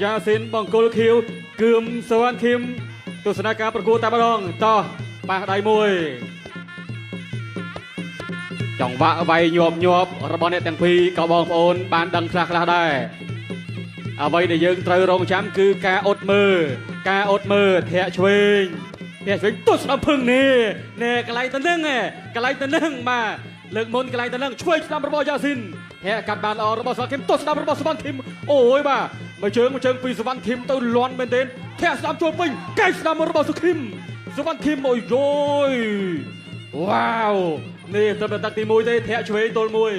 យ៉ាស៊ីនបង្គោលខៀវគឿមសវណ្ណឃឹមទស្សនាការប្រកួតតែម្ដងតោះប៉ះដៃមួយចង្វាក់វាយញាប់ញាប់របស់អ្នកទាំងពីរក៏បងប្អូនបានដឹងខ្លះខ្លះដែរអ្វីដែលយើងត្រូវរងចាំគឺការអត់មើលការអត់មើលធាក់ឆ្វេងធាក់ឆ្វេងទស្សនភឹងនេះនេះកន្លែងទៅនឹងកន្លែងទៅនឹងបាទលើកមុនកន្លែងទៅនឹងឆ្វេងស្ដាំរបស់យ៉ាស៊ីនធាក់កាត់បានល្អរបស់សវណ្ណឃឹមទស្សស្ដាំរបស់សវណ្ណឃឹមអូយបាទមួយជើងមួយជើងពីសវណ្ណឃឹមទៅលន់មែនទែនធាក់ស្ដាំចូលពេញកែស្ដាំរបស់សុឃឹមសវណ្ណឃឹមអូយយវ៉ាវនេះទៅទឹកទី1ទេធាក់ឆ្វេងទល់មួយ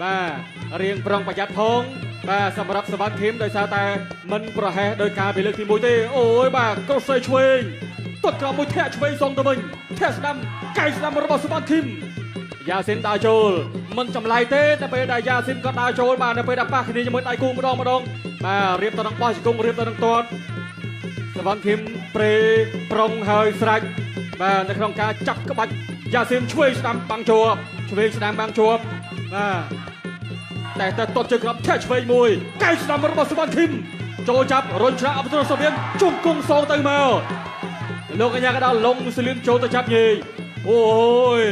បាទរៀងប្រុងប្រយ័ត្នផងបាទសម្រាប់សវណ្ណឃឹមដោយសារតែមិនប្រហែសដោយការពីលើកទី1ទេអូយបាទក្រសែឆ្វេងទាត់ក្រោមមួយធាក់ឆ្វេងសងទៅវិញធាក់ស្ដាំកែស្ដាំរបស់សវណ្ណឃឹមយ៉ាស៊ីនដើរចូលមិនចម្លែកទេតែពេលដែលយ៉ាស៊ីនក៏ដើរចូលបាទនៅពេលដែលប៉ះគ្នាជាមួយដៃគូម្ដងម្ដងបាទរៀបទៅនឹងបោះជង្គង់រៀបទៅនឹងទាត់សវណ្ណឃឹមប្រេប្រុងហើយស្រេចបាទនៅក្នុងការចាប់ក្បាច់យ៉ាស៊ីនឆ្វេងស្ដាំបាំងជាប់ឆ្វេងស្ដាំបាំងជាប់បាទតែទាត់ជើងក្រោមធាក់ឆ្វេងមួយកែស្ដាំរបស់សវណ្ណឃឹមចូលចាប់រុញច្រាក់អបត្រសវៀនជុំគង់សងទៅមកលោកកញ្ញាកដាលលងសលៀនចូលទៅចាប់ញីអូយ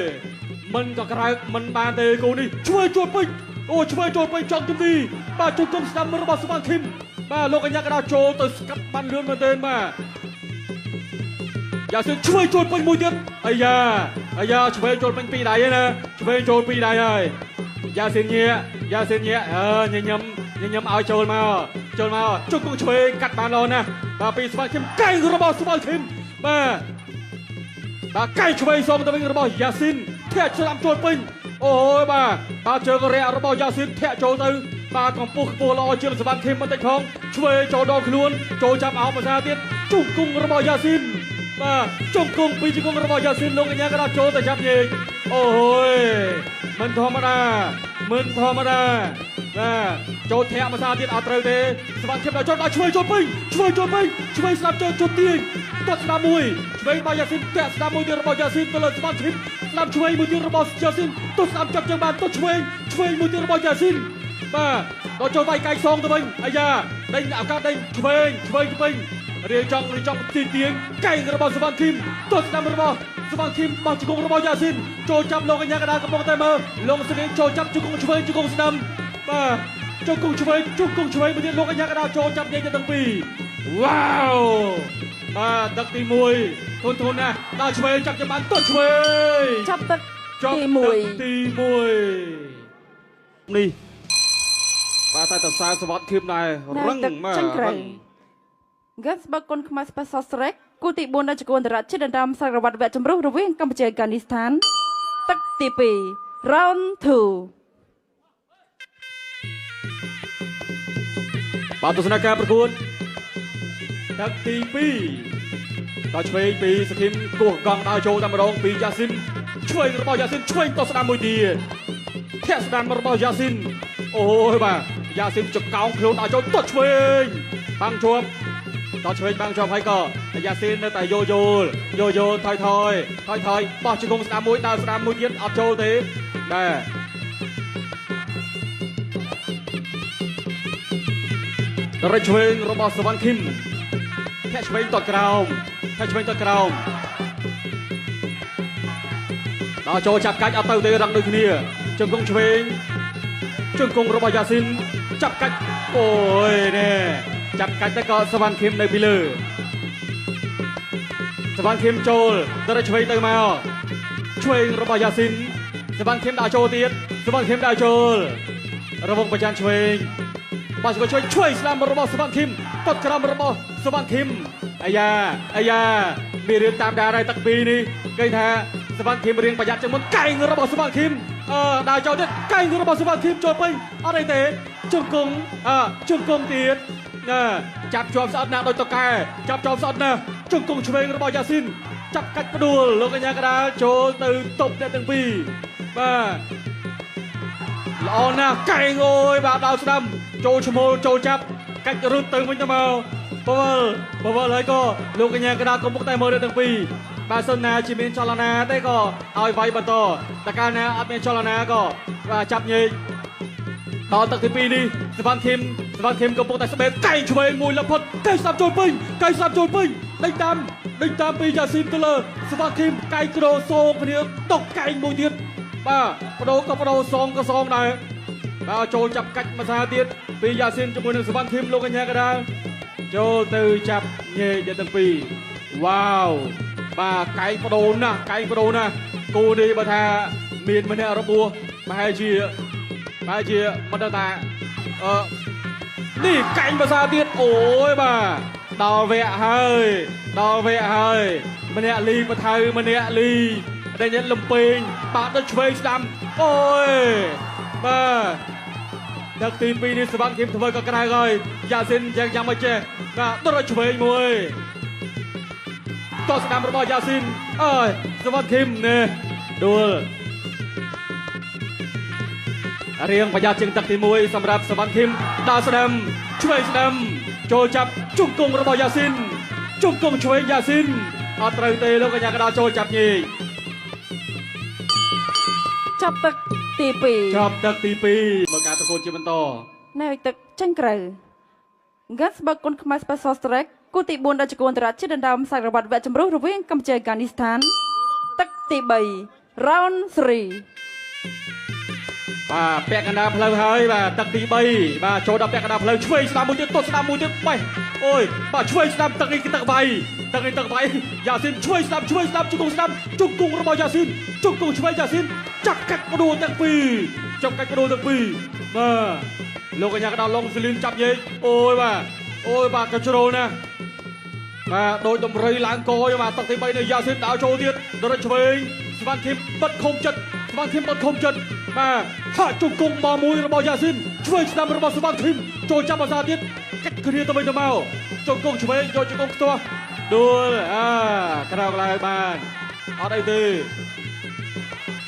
មិនក៏ក្រើកមិនបានទេគូនេះឆ្វេងចូលពេញអូឆ្វេងចូលពេញចង់ជំនីបាទជុំគង់ស្ដាំរបស់សវណ្ណឃឹមបាទលោកកញ្ញាកដាលចូលទៅស្កាត់បានលឿនមែនទែនបាទយ៉ាស៊ីនឆ្វេងចូលពេញមួយទៀតអាយ៉ាអាយ៉ាឆ្វេងចូលពេញពីរដៃណាឆ្វេងចូលពីរដៃហើយយ៉ាស៊ីនញាយ៉ាស៊ីនញាអើញញឹមញញឹមឲ្យចូលមកចូលមកជុំគង់ឆ្វេងកាត់បានល្អណាស់បាទពីសវណ្ណឃឹមកែងរបស់សវណ្ណឃឹមបាទបាទកែងឆ្វេងសងទៅវិញរបស់យ៉ាស៊ីនធាក់ស្ដាំចូលពេញអូយបាទបាទជើងរាក់របស់យ៉ាស៊ីនធាក់ចូលទៅបាទកម្ពស់ខ្ពស់ល្អជាងសវណ្ណឃឹមបន្តិចផងឆ្វេងចូលដល់ខ្លួនចូលចាប់អោភាសាទៀតជុំគង់របស់យ៉ាស៊ីនបាទជុំគង់ពីជង្គង់របស់យ៉ាស៊ីនលោកកញ្ញាក៏ដល់ចូលទៅចាប់ញែកអូយមិនធម្មតាមិនធម្មតាបាទចូលធាក់ភាសាទៀតអត់ត្រូវទេសវណ្ណឃឹមដល់ចូលដល់ឆ្វេងចូលពេញឆ្វេងចូលពេញឆ្វេងស្ដាំចូលចូលទាញទាត់ស្ដាំមួយឆ្វេងរបស់យ៉ាស៊ីនតាក់ស្ដាំមួយទៀតរបស់យ៉ាស៊ីនទៅលើសវណ្ណឃឹមស្ដាំឆ្វេងមួយទៀតរបស់យ៉ាស៊ីនទាត់ស្ដាំចាប់ជើងបានទាត់ឆ្វេងឆ្វេងមួយទៀតរបស់យ៉ាស៊ីនបាទដល់ចូលវាយកែងសងទៅវិញអាយ៉ាដេញឱកាសដេញឆ្វេងឆ្វេងពេញរៀងចង់រៀងចង់ទីទាញកែងរបស់សវណ្ណឃឹមទាត់ស្ដាំរបស់សវណ្ណឃឹមបោះជង្គង់របស់យ៉ាស៊ីនចូលចាប់លោកកញ្ញាកដាលកំពុងតែមើលលងស្នៀងចូលចាប់ជង្គង់ឆ្វេងជង្គង់ស្ដាំបាទជង្គង់ឆ្វេងជង្គង់ឆ្វេងមួយទៀតលោកកញ្ញាកដាលចូលចាប់ញែកទាំងពីរវ៉ាវបាទទឹកទី1ធុនធុនណាស់ដល់ឆ្វេងចាប់ចាំបានទាត់ឆ្វេងចាប់ទឹកទី1ទី1នេះបាទតែតសើសវត្តឃឹមដែររឹងបាទរឹងហ្គាសបើគុនខ្មែរ Special Strike គូទី4នៅជង្គង់អន្តរជាតិដណ្ដើមសារវត្តវគ្គជម្រុះរវាងកម្ពុជាអាហ្គានីស្ថានទឹកទី2 Round 2បាទទស្សនការប្រកួតទឹកទី2ដល់ឆ្វេងពីសខឹមគោះកង់ដើរចូលតែម្ដងពីយ៉ាស៊ីនឆ្វេងរបស់យ៉ាស៊ីនឆ្វេងតស្ដាំមួយទៀតធាក់ស្ដាំរបស់យ៉ាស៊ីនអូយបាទយ៉ាស៊ីនចកោងខ្លួនដើរចូលទាត់ឆ្វេងបាំងជាប់ដល់ឆ្វេងបាំងជាប់ហើយក៏យ៉ាស៊ីននៅតែយោយល់យោយល់ថយថយថយថយបោះជង្គង់ស្ដាំមួយដើរស្ដាំមួយទៀតអត់ចូលទេបាទរឹកឆ្វេងរបស់សវណ្ណឃឹមធាក់ឆ្វេងតក្រោមធាក់ឆ្វេងតក្រោមដល់ចូលចាប់កាច់អត់ទៅទេរឹងដូចគ្នាជង្គង់ឆ្វេងជង្គង់របស់យ៉ាស៊ីនចាប់កាច់អូយនេះចាប់កាច់ទៅក៏សវណ្ណឃឹមនៅពីលើសវណ្ណឃឹមចូលទៅឆ្វេងទៅមកឆ្វេងរបស់យ៉ាស៊ីនសវណ្ណឃឹមដើរចូលទៀតសវណ្ណឃឹមដើរចូលរវងប្រច័នឆ្វេងបាទក៏ជួយឆ្វេងស្ដាំរបស់សវណ្ណឃឹមទាត់ក្រោមរបស់សវណ្ណឃឹមអាយ៉ាអាយ៉ាមានរឿងតាមដានហើយទឹកពីរនេះគេថាសវណ្ណឃឹមរៀងប្រយ័ត្នជាងមុនកែងរបស់សវណ្ណឃឹមអឺដើរចូលទៀតកែងរបស់សវណ្ណឃឹមចូលពេញអត់អីទេជង្គង់អើជង្គង់ទៀតណាចាប់ជាប់ស្អិតណាស់ដូចតកែចាប់ជាប់ស្អិតណាស់ជង្គង់ឆ្វេងរបស់យ៉ាស៊ីនចាប់កាច់ផ្ដួលលោកកញ្ញាកដាលចូលទៅតបអ្នកទាំងពីរបាទល្អណាស់កែងអូយបាទដល់ស្ដាំចូលឈ្មោលចូលចាប់កាច់រត់ទៅវិញទៅមកបវលបវលហើយក៏លោកកញ្ញាកដាលកំពុងតែមើលអ្នកទាំងពីរបាទសិនណាជាមានចលនាទេក៏ឲ្យវាយបន្តតែកាលណាអត់មានចលនាក៏បាទចាប់ញែកដល់ទឹកទី2នេះសវណ្ណឃឹម សវណ្ណឃឹមកំពុងតែស្បេតកែងឆ្វេងមួយលផុតកែងស្ដាប់ចូលពេញកែងស្ដាប់ចូលពេញដេញតាមដេញតាមពីយ៉ាស៊ីនទៅលើសវណ្ណឃឹមកែងក្រសងគ្នាຕົកកែងមួយទៀតបាទបដូរក៏បដូរសងក៏សងដែរបាទចូលចាប់កាច់មួយសារទៀតពីយ៉ាស៊ីនជាមួយនឹងសវណ្ណឃឹមលោកកញ្ញាកដាលចូលទៅចាប់ញែកទាំងពីរវ៉ាវបាទកែងបដូរណាស់កែងបដូរណាស់គូនេះបើថាមានម្នាក់របួសប្រហែលជាមិនដឹងថាអឺនេះកែងភាសាទៀតអូយបាទដល់វគ្គហើយដល់វគ្គហើយម្នាក់លីបថៅម្នាក់លីតែញ៉ាំលំពេងបាទដូចឆ្វេងស្ដាំអូយបាទដឹកទី2នេះសវណ្ណឃឹមធ្វើក៏ក្រៅហើយយ៉ាស៊ីនយ៉ាងមកចេះបាទដូចឆ្វេងមួយតស្ដាំរបស់យ៉ាស៊ីនអើយសវណ្ណឃឹមនេះដួលរៀងប្រយ័ត្នជាងទឹកទី1សម្រាប់សវណ្ណឃឹមដើរស្ដាំឆ្វេងស្ដាំចូលចាប់ជង្គង់របស់យ៉ាស៊ីនជង្គង់ឆ្វេងយ៉ាស៊ីនអត់ត្រូវទេលោកកញ្ញាកដាលចូលចាប់ញីចាប់ទឹកទី2ចាប់ទឹកទី2មើលការប្រកួតជាបន្តនៅទឹកចេញក្រៅហ្គាសបើគុណខ្មែរ Special Strike គូទី4ដល់ជង្គង់អន្តរជាតិដណ្ដើមខ្សែក្រវ៉ាត់វគ្គជម្រុះរវាងកម្ពុជាហ្គានីស្ថានទឹកទី3 round 3បាទពាក់កណ្ដាលផ្លូវហើយបាទទឹកទី3បាទចូលដល់ពាក់កណ្ដាលផ្លូវឆ្វេងស្ដាំមួយទៀតទត់ស្ដាំមួយទៀតបេះអូយបាទឆ្វេងស្ដាំទឹកនេះទឹកវាយទឹកនេះទឹកវាយយ៉ាស៊ីនឆ្វេងស្ដាំឆ្វេងស្ដាំជង្គង់ស្ដាំជង្គង់របស់យ៉ាស៊ីនជង្គង់ឆ្វេងយ៉ាស៊ីនចាប់កាច់ផ្ដួលទាំងពីរចាប់កាច់ផ្ដួលទាំងពីរបាទលោកកញ្ញាកដាលឡុងសេលីនចាប់ញែកអូយបាទអូយបាទកជ្រុលណាស់បាទដោយតម្រៃឡើងកយបាទទឹកទី3នេះយ៉ាស៊ីនដើរចូលទៀតដល់ឆ្វេងសវណ្ណឃឹមបិទខំចិត្តសវណ្ណឃឹមបិទខំចិត្តបាទហាក់ជង្គង់មកមួយរបស់យ៉ាស៊ីនឆ្វេងស្ដាំរបស់សវណ្ណឃឹមចូលចាប់អាសាទៀតកាច់គ្នាទៅវិញទៅមកជង្គង់ឆ្វេងយកជង្គង់ផ្ទាស់ដួលអាក្រោកឡើងបានអត់អីទេ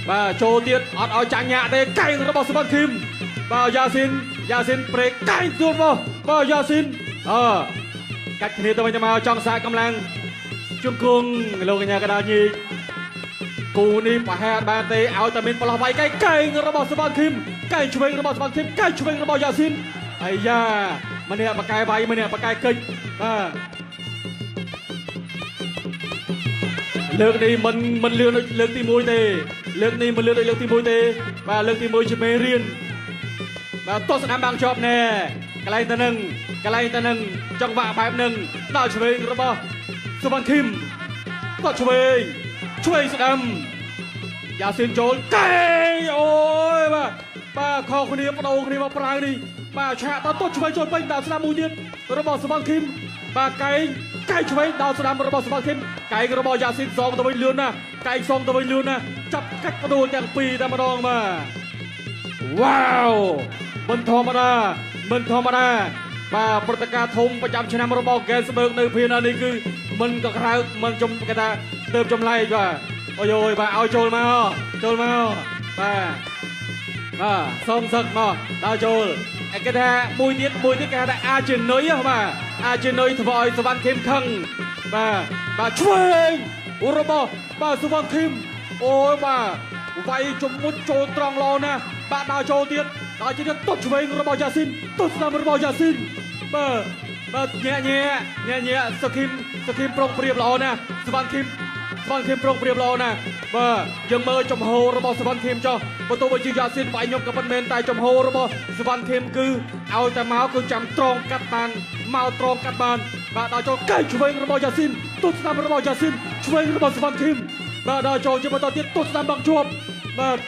បាទចូលទៀតអត់ឲ្យចាញ់ញាក់ទេកែងរបស់សវណ្ណឃឹមបាទយ៉ាស៊ីនប្រេកកែងទៀតមកបាទយ៉ាស៊ីនអើកាច់គ្នាទៅវិញទៅមកចង់សាកកម្លាំងជង្គង់លោកកញ្ញាកដាលញីគូនេះប្រហែលបានទេឲ្យតែមានប្រឡោះវាយកែងកែងរបស់សវណ្ណឃឹមកែងឆ្វេងរបស់សវណ្ណឃឹមកែងឆ្វេងរបស់យ៉ាស៊ីនអាយ៉ាម្នាក់បកែវាយម្នាក់បកែកិច្ចបាទលើកនេះមិនលឿនដូចលើកទី1ទេលើកនេះមិនលឿនដូចលើកទី1ទេបាទលើកទី1ជាមេរៀនបាទតោះស្ដាំបាំងជាប់ណែកន្លែងទៅនឹងកន្លែងទៅនឹងចង្វាក់បែបនឹងដល់ឆ្វេងរបស់សវណ្ណឃឹមតោះឆ្វេងឆ្វេងស្ដាំយ៉ាស៊ីនចូលកែងអូយបាទបាទខុសគ្នាបដូរគ្នាមកប្រាវនេះបាទឆាកតតឆ្វេងចូលពេញដល់ស្ដាំមួយទៀតរបស់សវណ្ណឃឹមបាទកែងកែងឆ្វេងដល់ស្ដាំរបស់សវណ្ណឃឹមកែងរបស់យ៉ាស៊ីនសងទៅវិញលឿនណាស់កែងសងទៅវិញលឿនណាស់ចាប់កាច់បដូរទាំងពីរតែម្ដងបាទវ៉ាវមិនធម្មតាមិនធម្មតាបាទព្រឹត្តិការណ៍ធំប្រចាំឆ្នាំរបស់ហ្គេនស្បឺកនៅភាគនេះគឺមិនក៏ក្រៅមិនចំគេថាទៅចម្លែកបាទអូយយបាទឲ្យចូលមកចូលមកបាទបាទសុំសឹកមកដល់ចូលឯគេថាមួយទៀតមួយទៀតគេថាអាចនុយបាទអាចនុយធ្វើឲ្យសវណ្ណឃឹមខឹងបាទបាទឆ្វេងរបស់បាទសវណ្ណឃឹមអូយបាទវាយជំមុតចូលត្រង់ល្អណាស់បាទដល់ចូលទៀតដល់ជាទត់ឆ្វេងរបស់យ៉ាស៊ីនទត់ស្ដាំរបស់យ៉ាស៊ីនបាទបាទញាក់ញាក់ញាក់ញាក់សខឹមសខឹមប្រុងប្រៀបល្អណាស់សវណ្ណឃឹមសវណ្ណឃឹមប្រុងប្រៀបល្អណាស់បាទយើងមើលចំហរបស់សវណ្ណឃឹមចុះបើទោះបីជាយ៉ាស៊ីនវាយខ្ញុំក៏មិនមែនតែចំហរបស់សវណ្ណឃឹមគឺឲ្យតែមកគឺចាំត្រង់កាត់បានមកត្រង់កាត់បានបាទដល់ចូលកែងឆ្វេងរបស់យ៉ាស៊ីនទត់ស្ដាំរបស់យ៉ាស៊ីនឆ្វេងរបស់សវណ្ណឃឹមបាទដល់ចូលជាបន្តទៀតទត់ស្ដាំបាំងជាប់បាទ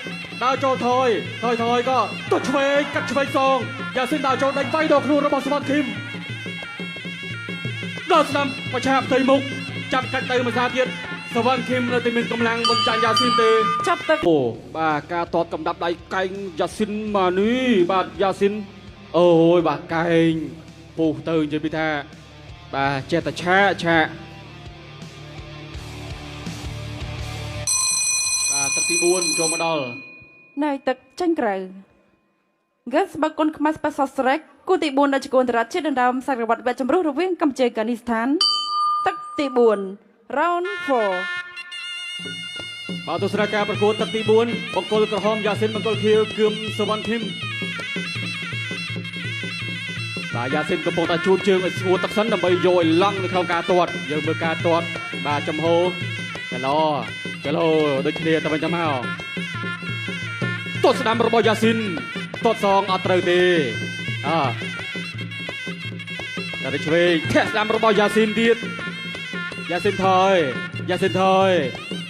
ដល់ចូលថយថយថយក៏ទត់ឆ្វេងកាត់ឆ្វេងសងយ៉ាស៊ីនដល់ចូលដេញវាយដល់ខ្លួនរបស់សវណ្ណឃឹមដល់ស្ដាំប្រឆាផ្ទៃមុខចាប់កាច់ទៅមួយសារទៀតសវណ្ណឃឹមនៅតែមានកម្លាំងមិនចាញ់យ៉ាស៊ីនទេចាប់ទឹកអូបាទការតតកំដាប់ដៃកែងយ៉ាស៊ីនមកនេះបាទយ៉ាស៊ីនអូយបាទកែងពុះទៅនិយាយពីថាបាទចេះតែឆាកឆាកបាទទឹកទី4ចូលមកដល់នៅទឹកចេញក្រៅហ្គាសបើគុណខ្មែរ Special Strike គូទី4ដល់ជង្គង់អន្តរជាតិដណ្ដើមខ្សែក្រវ៉ាត់វគ្គជម្រុះរវាងកម្ពុជាហ្គានីស្ថានទឹកទី4 round 4បាទទស្សនការប្រកួតទឹកទី4បង្គោលក្រហមយ៉ាស៊ីនបង្គោលខៀវគឹមសវណ្ណឃឹម បាទយ៉ាស៊ីនកំពុងតែជូតជើងឲ្យស្ងួតទឹកសិនដើម្បីយកឲ្យឡង់នៅក្នុងការទាត់យើងមើលការទាត់បាទចំហចឡចឡដូចគ្នាទៅវិញទៅមកទាត់ស្ដាំរបស់យ៉ាស៊ីនទាត់សងអត់ត្រូវទេអតែឆ្វេងធាក់ស្ដាំរបស់យ៉ាស៊ីនទៀតយ៉ាស៊ីនថយយ៉ាស៊ីនថយ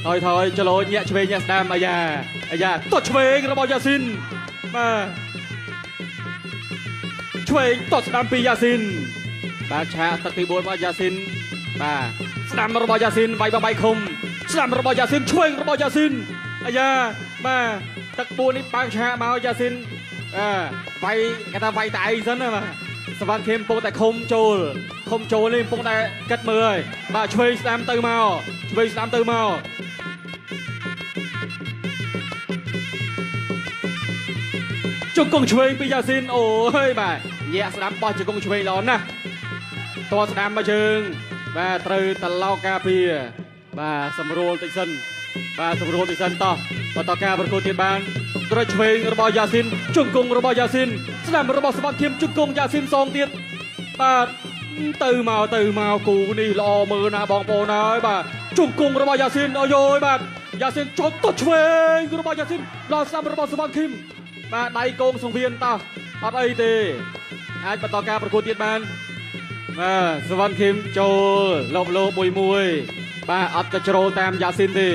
ថយថយចលោញាក់ឆ្វេងញាក់ស្ដាំអាយ៉ាអាយ៉ាទាត់ឆ្វេងរបស់យ៉ាស៊ីនបាទឆ្វេងទាត់ស្ដាំពីយ៉ាស៊ីនបាទឆាកទឹកទី4របស់យ៉ាស៊ីនបាទស្ដាំរបស់យ៉ាស៊ីនវាយបៃឃុំស្ដាំរបស់យ៉ាស៊ីនឆ្វេងរបស់យ៉ាស៊ីនអាយ៉ាបាទទឹក4នេះបើកឆាកមកយ៉ាស៊ីនអើវាយគេថាវាយតែឯងសិនណាបាទសវណ្ណខេមកំពុងតែឃុំចូលឃុំចូលនេះកំពុងតែគិតមើលហើយបាទឆ្វេងស្ដាំទៅមកឆ្វេងស្ដាំទៅមកជង្គង់ឆ្វេងពីយ៉ាស៊ីនអូយបាទញាក់ស្ដាំបោះជង្គង់ឆ្វេងល្អណាស់តស្ដាំមកជើងបាទត្រូវតឡោការពារបាទសម្រួលតិចសិនបាទសម្រួលតិចសិនតោះបន្តការប្រកួតទៀតបានត្រូវឆ្វេងរបស់យ៉ាស៊ីនជង្គង់របស់យ៉ាស៊ីនស្ដាំរបស់សវណ្ណខៀមជង្គង់យ៉ាស៊ីនសងទៀតបាទទៅមកទៅមកគូនេះល្អមើលណាបងប្អូនហើយបាទជង្គង់របស់យ៉ាស៊ីនអូយយបាទយ៉ាស៊ីនចុចទៅឆ្វេងរបស់យ៉ាស៊ីនដល់ស្ដាំរបស់សវណ្ណខៀមបាទដៃកងសង្វៀនតោះអត់អីទេអាចបន្តការប្រកួតទៀតបានបាទសវណ្ណខៀមចូលលបលោមួយមួយបាទអត់កជ្រោលតាមយ៉ាស៊ីនទេ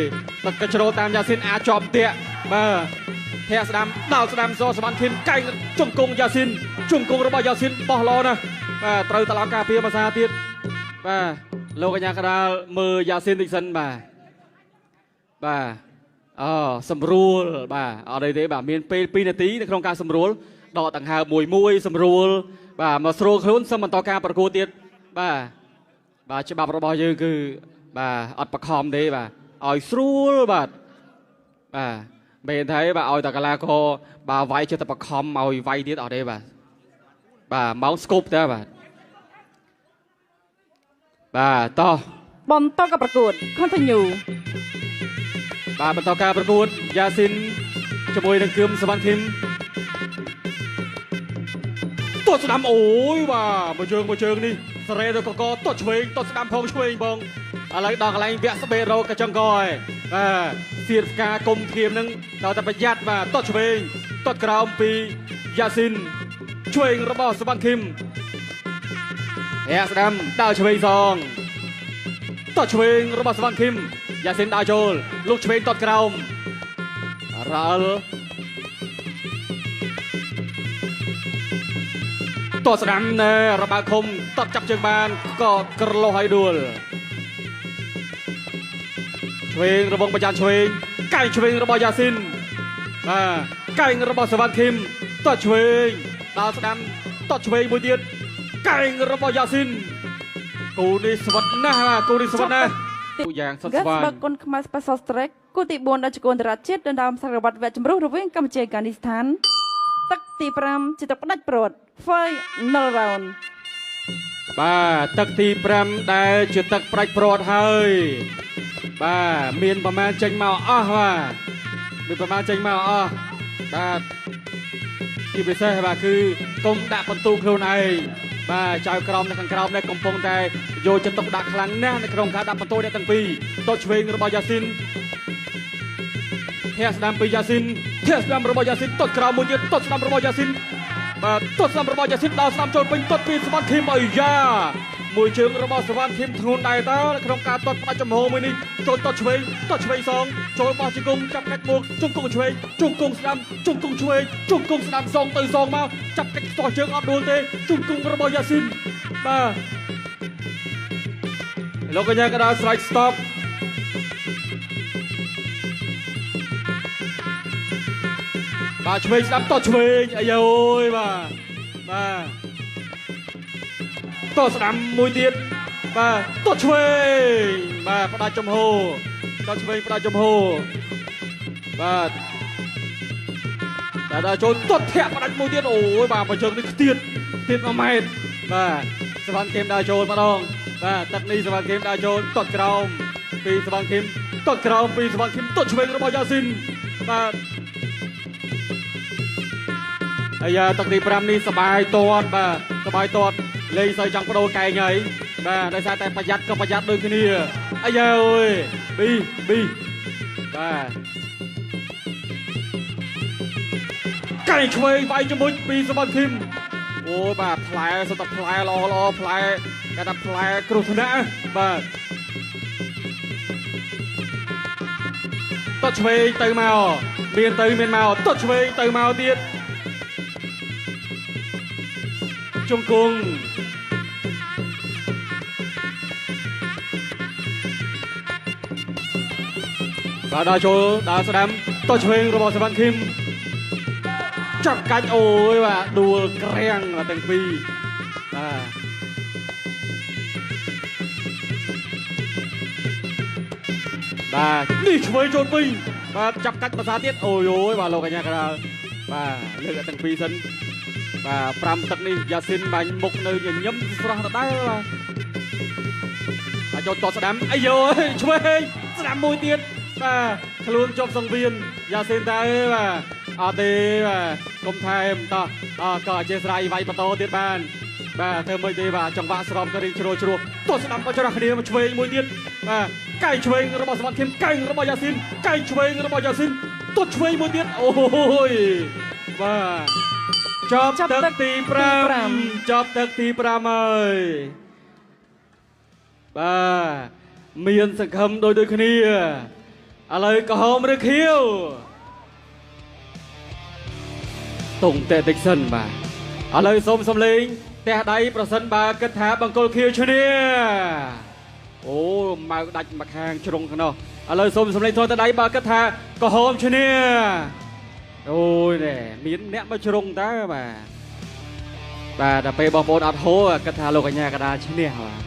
តែកជ្រោលតាមយ៉ាស៊ីនអាចជាប់តាក់បាទធាក់ស្ដាំដល់ស្ដាំសសវណ្ណខៀមកែងជង្គង់យ៉ាស៊ីនជង្គង់របស់យ៉ាស៊ីនបោះល្អណាស់បាទត្រូវតឡោការពារភាសាទៀតបាទលោកកញ្ញាកដាលមើលយ៉ាស៊ីនតិចសិនបាទបាទអសម្រួលបាទអត់អីទេបាទមានពេល2នាទីនៅក្នុងការសម្រួលដកដង្ហើមមួយមួយសម្រួលបាទមកស្រួលខ្លួនសូមបន្តការប្រកួតទៀតបាទបាទច្បាប់របស់យើងគឺបាទអត់បខំទេបាទឲ្យស្រួលបាទបាទមែនទេបាទឲ្យតកលាករបាទវាយចិត្តតែបខំឲ្យវាយទៀតអត់ទេបាទបាទម៉ោងស្គប់តើបាទបាទតោះបន្តការប្រកួត continue បាទបន្តការប្រកួតយ៉ាស៊ីនជាមួយនឹងគឹមសវណ្ណធីមទាត់ស្ដាំអូយបាទមួយជើងមួយជើងនេះសរេទៅកកទាត់ឆ្វេងទាត់ស្ដាំផងឆ្វេងបងឥឡូវដល់កន្លែងវគ្គស្បេរោកញ្ចឹងកហើយបាទសៀតផ្កាគុំធៀមនឹងដល់តែប្រយ័ត្នបាទទាត់ឆ្វេងទាត់ក្រោមពីយ៉ាស៊ីនឆ្វេងរបស់សវណ្ណខឹមយ៉ាស្ដាំដើរឆ្វេងសងទាត់ឆ្វេងរបស់សវណ្ណខឹមយ៉ាស៊ីនដើរចូលលោកឆ្វេងទាត់ក្រោមរ៉ាល់ទាត់ស្ដាំណែរបើឃុំទាត់ចាប់ជើងបានក៏ក្រឡោះឲ្យដួលឆ្វេងរបងប្រចាំឆ្វេងកែងឆ្វេងរបស់យ៉ាស៊ីនបាទកែងរបស់សវណ្ណខឹមទាត់ឆ្វេងដល់ស្ដាំទាត់ឆ្វេងមួយទៀតកែងរបស់យ៉ាស៊ីនគូនេះស្វិតណាស់បាទគូនេះស្វិតណាស់យ៉ាងសុខស្វាយបើគុណខ្មែរ Special Strike គូទី4ដល់ជង្គង់រដ្ឋជាតិដណ្ដើមសារវត្តវគ្គជំរុះរវាងកម្ពុជាអាហ្គានីស្ថានទឹកទី5ជាទឹកផ្ដាច់ព្រាត់ Final round បាទទឹកទី5ដែលជាទឹកផ្ដាច់ព្រាត់ហើយបាទមានប្រមាណចេញមកអស់បាទមានប្រមាណចេញមកអស់បាទជាពិសេសបាទគឺកុំដាក់បន្ទូខ្លួនឯងបាទចៅក្រមនៅខាងក្រោមនេះកំពុងតែយកចិត្តទុកដាក់ខ្លាំងណាស់នៅក្នុងការដាក់បន្ទូអ្នកទាំងពីរតឆ្វេងរបស់យ៉ាស៊ីនធាក់ស្ដាំពីយ៉ាស៊ីនធាក់ស្ដាំរបស់យ៉ាស៊ីនតក្រោមមួយទៀតតស្ដាំរបស់យ៉ាស៊ីនបាទតស្ដាំរបស់យ៉ាស៊ីនដល់ស្ដាំចូលពេញតពីសវណ្ណខឹមអាយ៉ាមួយជើងរបស់សវណ្ណខឹមធ្ងន់ដែរតើក្នុងការទាត់ផ្ដាច់ចំហមួយនេះចូលតឆ្វេងតឆ្វេងសងចូលបោះជង្គង់ចាប់កាច់មកជង្គង់ឆ្វេងជង្គង់ស្ដាំជង្គង់ឆ្វេងជង្គង់ស្ដាំសងទៅសងមកចាប់កាច់ខ្ទាស់ជើងអត់ដួលទេជង្គង់របស់យ៉ាស៊ីនបាទលោកកញ្ញាកដាស្រែក stop បាទឆ្វេងស្ដាំតឆ្វេងអាយយបាទបាទតស្ដាំមួយទៀតបាទតឆ្វេងបាទផ្ដាច់ចំហតឆ្វេងផ្ដាច់ចំហបាទតែដល់ចូលតធាក់ផ្ដាច់មួយទៀតអូយបាទបើជើងនេះខ្ទាតខ្ទាត1ម៉ែត្របាទសវណ្ណខេមដើរចូលម្ដងបាទទឹកនេះសវណ្ណខេមដើរចូលតក្រោមពីសវណ្ណខេមតក្រោមពីសវណ្ណខេមតឆ្វេងរបស់យ៉ាស៊ីនបាទ អាយ៉ាទឹកទី5នេះសបាយតតបាទសបាយតតលេងសើចង់បដូរកែងហើយបាទដោយសារតែប្រយ័ត្នក៏ប្រយ័ត្នដូចគ្នាអាយ៉ាអើយប៊ីប៊ីបាទកែងឆ្វេងវាយជាមួយពីសវណ្ណឃីមអូបាទផ្លែសុទ្ធតែផ្លែល្អល្អផ្លែគេថាផ្លែគ្រោះថ្នាក់បាទតតឆ្វេងទៅមកមានទៅមានមកតតឆ្វេងទៅមកទៀតជង្គង់បាទដល់ចូលដល់ស្ដាំតឆ្វេងរបស់សវណ្ណឃីមចាប់កាច់អូយបាទដួលក្រាំងបាទទាំងពីរបាទបាទនេះឆ្វេងចូលពីរបាទចាប់កាច់ភាសាទៀតអូយអូយបាទលោកកញ្ញាកដាលបាទលើកទាំងពីរសិនបាទ5ទឹកនេះយ៉ាស៊ីនបាញ់មុខនៅញញឹមស្រស់ដដែលបាទបាទចូលតស្ដាំអាយយឆ្វេងស្ដាំមួយទៀតបាទខ្លួនជាប់សង្វៀនយ៉ាស៊ីនតែបាទអត់ទេបាទកុំថែមតោះអក៏អធិស្ឋានវាយបន្តទៀតបានបាទធ្វើមិនទេបាទចង្វាក់ស្រោមក៏រៀងជ្រុលជ្រោះតស្ដាំក៏ច្រោះគ្នាមកឆ្វេងមួយទៀតបាទកែងឆ្វេងរបស់សវណ្ណឃីមកែងរបស់យ៉ាស៊ីនកែងឆ្វេងរបស់យ៉ាស៊ីនតឆ្វេងមួយទៀតអូយបាទចប់ទឹកទី5ចប់ទឹកទី5ហើយបាទមានសង្ឃឹមដូចគ្នាឥឡូវក្រហមឬខៀវតុងតែតិចសិនបាទឥឡូវសូមសំលេងផ្ទះដៃប្រសិនបើគិតថាបង្គោលខៀវឈ្នះអូម៉ៅដាច់មកខាងជ្រុងខ្នោះឥឡូវសូមសំលេងធនតដៃបើគិតថាក្រហមឈ្នះអូយណែមានអ្នកមកជ្រុងតើបាទបាទដល់ពេលបងប្អូនអត់ហូរគិតថាលោកកញ្ញាកដាឈ្នះបាទ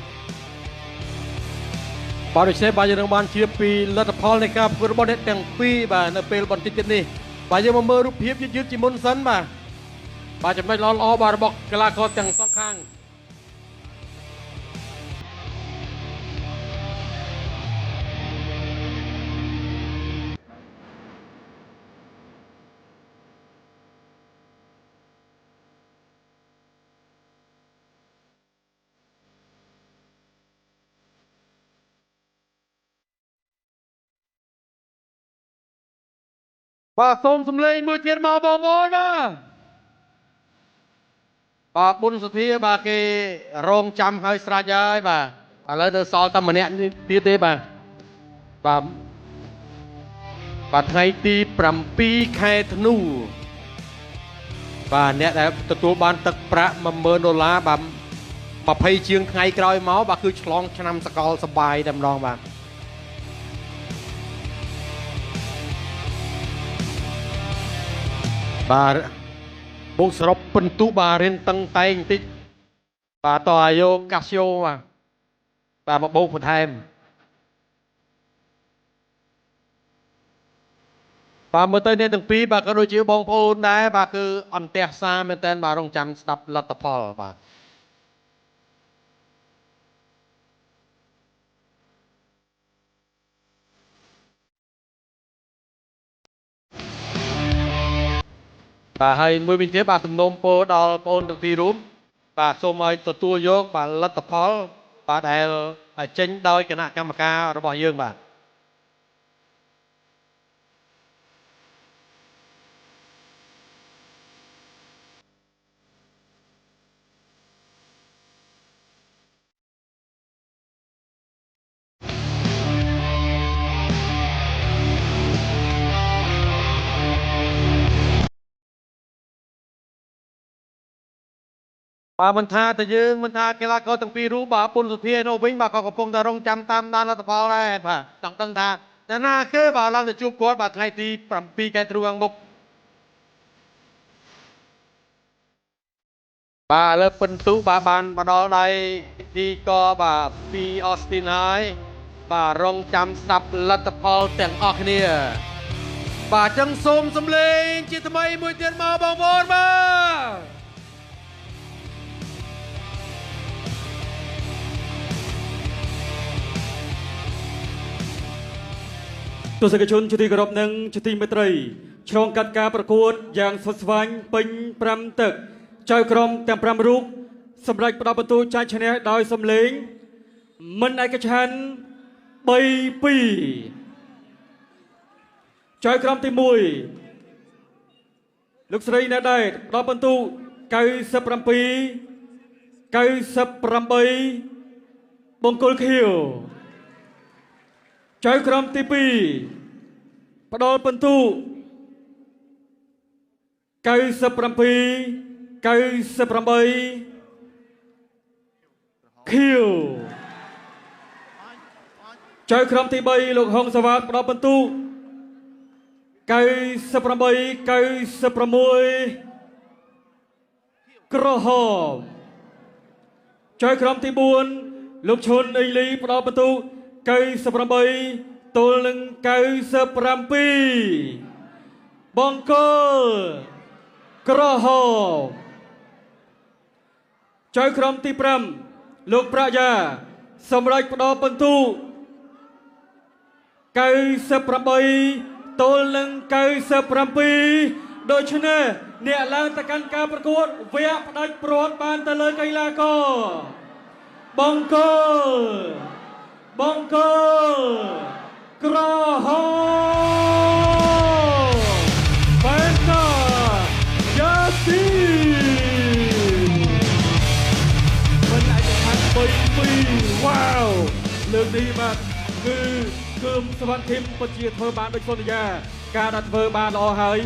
បាទដូច្នេះបាទយើងនឹងបានជ្រាបពីលទ្ធផលនៃការប្រកួតរបស់អ្នកទាំងពីរបាទនៅពេលបន្តិចទៀតនេះបាទយើងមកមើលរូបភាពយឺតៗជាមុនសិនបាទបាទចំណុចល្អៗបាទរបស់កីឡាករទាំងសងខាងបាទសូមសម្លេងមួយទៀតមកបងប្អូនបាទបាទបុនសុធាបាទគេរងចាំហើយស្រេចហើយបាទឥឡូវនៅសល់តែម្នាក់ទៀតទេបាទបាទបាទថ្ងៃទី7ខែធ្នូបាទអ្នកដែលទទួលបានទឹកប្រាក់10000ដុល្លារបាទ20ជាងថ្ងៃក្រោយមកបាទគឺឆ្លងឆ្នាំសកលសបាយតែម្ដងបាទបាទបូកសរុបពិន្ទុបាទរៀនតឹងតែងបន្តិចបាទតអាយ៉ូកាស៊ីយ៉ូបាទបាទមកបូកបន្ថែមបាទមើលទៅអ្នកទាំងពីរបាទក៏ដូចជាបងប្អូនដែរបាទគឺអន្តះសាមែនតើបាទរងចាំស្ដាប់លទ្ធផលបាទបាទហើយមួយវិញទៀតបាទសំណូមពរដល់បងប្អូនទាំងពីររូបបាទសូមឲ្យទទួលយកបាទលទ្ធផលបាទដែលចេញដោយគណៈកម្មការរបស់យើងបាទបាទមិនថាតែយើងមិនថាកីឡាករទាំងពីររូបបាទពុនសុធានៅវិញបាទក៏កំពុងតែរងចាំតាមដានលទ្ធផលដែរបាទចង់ដឹងថាអ្នកណាគេបាទឡើងទៅជួបគាត់បាទថ្ងៃទី7ខែធ្នូខាងមុខបាទឥឡូវពិន្ទុបាទបានមកដល់ដៃទីកបាទពីអូស្ទីនហើយបាទរងចាំស្ដាប់លទ្ធផលទាំងអស់គ្នាបាទអញ្ចឹងសូមសម្លេងជាថ្មីមួយទៀតមកបងប្អូនបាទ ទស្សនិកជនជាទីគោរពនិងជាទីមេត្រី ឆ្លងកាត់ការប្រកួតយ៉ាងស្វិតស្វាញពេញ5ទឹកចៅក្រមទាំង5រូបសម្រេចផ្ដល់បន្ទូចាញ់ឈ្នះដោយសំឡេងមិនឯកច្ឆន្ទ3-2ចៅក្រមទី1លោកស្រីណែដែតផ្ដល់បន្ទូ97 98បង្គោលខៀវចៅក្រមទី2ផ្ដល់បន្ទូ97 98ខៀវចៅក្រមទី3លោកហុងសាវ៉ាតផ្ដល់បន្ទូ98 96ក្រហមចៅក្រមទី4លោកឈុនអេងលីផ្ដល់បន្ទូ98ទល់នឹង97បង្គោលក្រហមចៅក្រមទី5លោកប្រាក់យ៉ាសម្រេចផ្ដល់បន្ទូ98ទល់នឹង97ដូច្នេះអ្នកឡើងទៅកាន់ការប្រកួតវគ្គផ្ដាច់ព្រាត់បានទៅលើកីឡាករបង្គោលបង្គោលក្រហមបែនណាយ៉ាស៊ីមិនអាចខាត់3-2វ៉ាវលើកនេះបាទគឺគឹមសវណ្ណធីមពិតជាធ្វើបានដូចសន្យាការដែលធ្វើបានល្អហើយ